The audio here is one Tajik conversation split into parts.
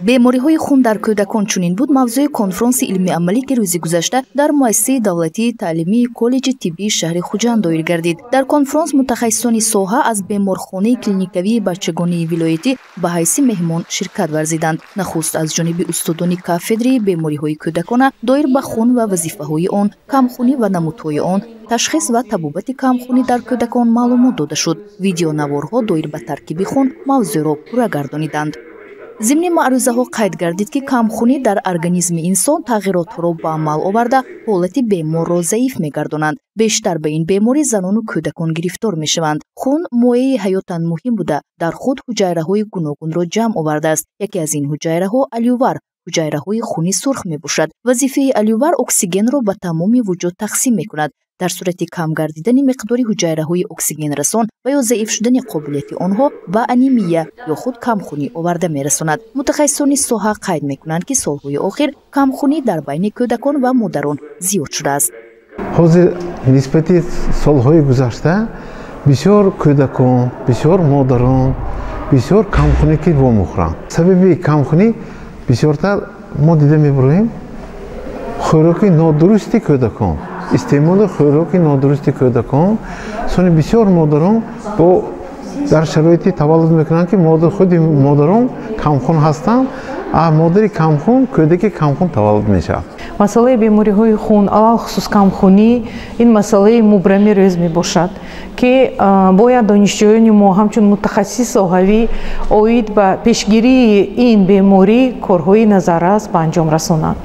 Бемориҳои хун дар кӯдакон чунин буд мавзӯи конфронси илмиамалӣ, ки рӯзи гузашта дар муассисаи давлатии таълимии коллеҷи тиббии шаҳри Хуҷанд доир гардид. Дар конфронс мутахассисони соҳа аз беморхонаи клиникавии бачагонии вилоятӣ ба ҳайси меҳмон ширкат варзиданд. Нахуст аз ҷониби устодони кафедраи бемориҳои кӯдакона доир ба хун ва вазифаҳои он, камхунӣ ва намудҳои он, ташхис ва табобати камхунӣ дар кӯдакон маълумот дода шуд. Видеонаворҳо доир ба таркиби хун мавзӯъро пурра гардониданд. Зимни маърузаҳо қайд гардид, ки камхунӣ дар организми инсон тағйиротҳоро ба амал оварда, ҳолати беморро заиф мегардонанд. Бештар ба ин беморӣ занону кӯдакон гирифтор мешаванд. Хун моеи ҳаётан муҳим буда, дар худ ҳуҷайраҳои гуногунро ҷамъ овардааст. Яке аз ин ҳуҷайраҳо алювар, ҳуҷайраҳои хуни сурх мебошад. Вазифаи алювар оксигенро ба тамоми вуҷуд тақсим мекунад. Дар сурати кам гардидани миқдори ҳуҷайраҳои оксигенрасон ва ё заиф шудани қобилияти онҳо ба анемия ё худ камхунӣ оварда мерасонад. Мутахассисони соҳа қайд мекунанд, ки солҳои охир камхунӣ дар байни кӯдакон ва модарон зиёд шудааст. Ҳозир нисбати солҳои гузашта бисёр кӯдакон, бисёр модарон, бисёр камхунӣ ки вомехӯранд. Сабаби камхунӣ бисёртар мо дида мебароем хӯроки нодурусти кӯдакон, истеъмоли хӯроки нодурусти кӯдакон. Сони бисёр модарон бо дар шароити таваллуд мекунанд, ки худи модарон камхун ҳастанд, а модари камхун кӯдаки камхун таваллуд мешавад. Масъалаи бемориҳои хун, алалхусус камхунӣ, ин масъалаи мубрами рӯз мебошад, ки бояд донишҷӯёни мо ҳамчун мутахассис соҳавӣ оид ба пешгирии ин беморӣ корҳои назаррас ба анҷом расонанд.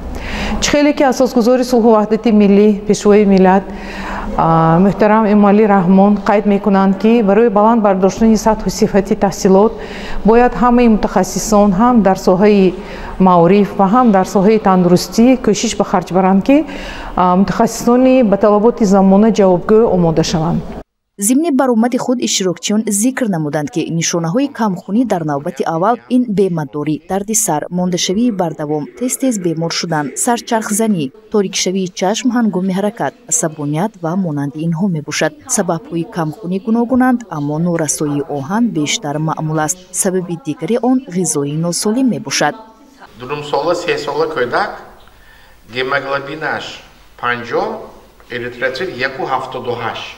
Чӣ хеле ки асосгузори сулҳу ваҳдати миллӣ, пешвои миллат муҳтарам Эмомалӣ Раҳмон қайд мекунанд, ки барои баланд бардоштани сатҳу сифати таҳсилот бояд ҳамаи мутахассисон ҳам дар соҳаи маориф ва ҳам дар соҳаи тандурустӣ кӯшиш ба харҷ баранд, ки мутахассисони ба талаботи замона ҷавобгӯ омода шаванд. Зимни баромади худ иштирокчиён зикр намуданд, ки нишонаҳои камхунӣ дар навбати аввал ин бемадорӣ, дарди сар, мондашавии бардавом, тез-тез бемор шудан, сарчархзанӣ, торикшавии чашм ҳангоми ҳаракат, асабоният ва монанди инҳо мебошад. Сабабҳои камхунӣ гуногунанд, аммо норасоии оҳан бештар маъмул аст. Сабаби дигари он ғизои носолим мебошад. Дунумсола, сесола кӯдак гемоглобинаш 50, эритроцит 1,78,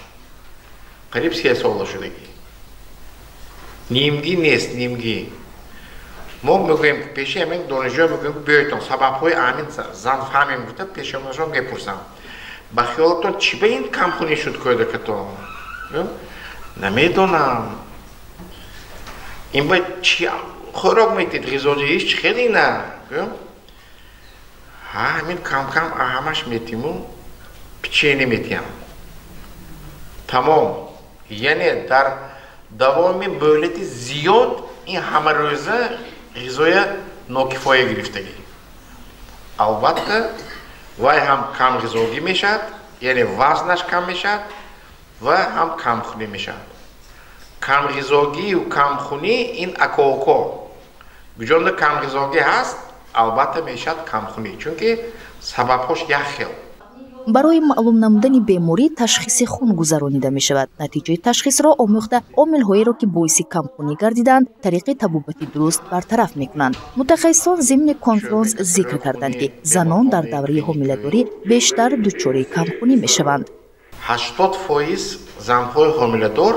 қариб 3 сола шудагӣ, нимгӣ нест, нимгӣ. Мо мегӯем, пеши ҳамин донишҷӯ мегӯем, биёйтон, сабабҳои амин зан фаҳмем гуфта, пешонашон мепурсам: ба хиёлатон чӣ ба ин камхунӣ шуд кӯдакатон? Намедонам. Ин ба чи хӯрок метид, ғизодиҳиш чӣ хел ина? Ҳа, ҳамин кам-кам ҳамаш метиму печенье метиҳам, тамом. Яъне дар давоми мӯҳлати зиёд ин ҳамарӯза ғизоя нокифоя гирифтагӣ, албатта, вай ҳам камғизогӣ мешавад, яъне вазнаш кам мешавад ва ҳам камхунӣ мешавад. Камғизогию камхунӣ ин акоуко. Куҷонда камғизогӣ ҳаст, албатта, мешавад камхунӣ, чунки сабабҳош як хел. Барои маълум намудани беморӣ ташхиси хун гузаронида мешавад. Натиҷаи ташхисро омӯхта, омилҳоеро, ки боиси камхунӣ гардидаанд, тариқи табобати дуруст бартараф мекунанд. Мутахассисон зимни конфронс зикр карданд, ки занон дар давраи ҳомиладорӣ бештар дучори камхунӣ мешаванд. 80% занҳои ҳомиладор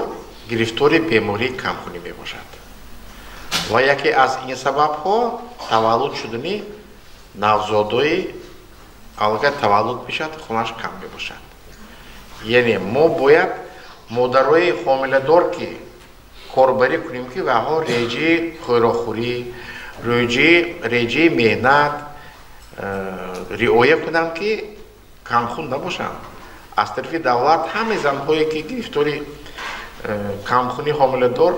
гирифтори бемории камхунӣ мебошад ва яке аз ин сабабҳо таваллуд шудани навзодои аллакай таваллуд мешавад, хунаш кам мебошад. Яъне мо бояд модарои ҳомиладор ки корбарӣ кунем, ки ваҳо реҷаи хӯрокхӯрӣ, реҷаи меҳнат риоя кунанд, ки камхун набошанд. Аз тарафи давлат ҳамаи занҳое, ки гирифтори камхуни ҳомиладор,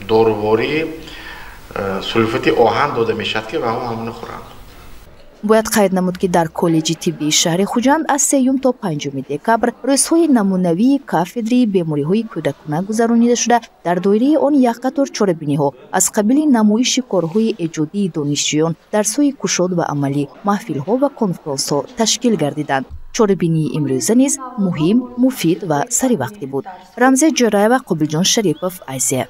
дорувории сулфати оҳан дода мешавад, ки ваҳо ҳамоно хӯранд. Бояд қайд намуд, ки дар коллеҷи тиббии шаҳри Хуҷанд аз 3 то 5 декабр рӯзҳои намунавии кафедраи бемориҳои кӯдакона гузаронида шуда, дар доираи он як қатор чорабиниҳо аз қабили намоиши корҳои эҷодии донишҷӯён, дарсҳои кушод ва амалӣ, маҳфилҳо ва конфронсҳо ташкил гардиданд. Чорабинии имрӯза низ муҳим, муфид ва саривақтӣ буд. Рамзия Ҷӯраева, Қобилҷон Шарипов, Азия.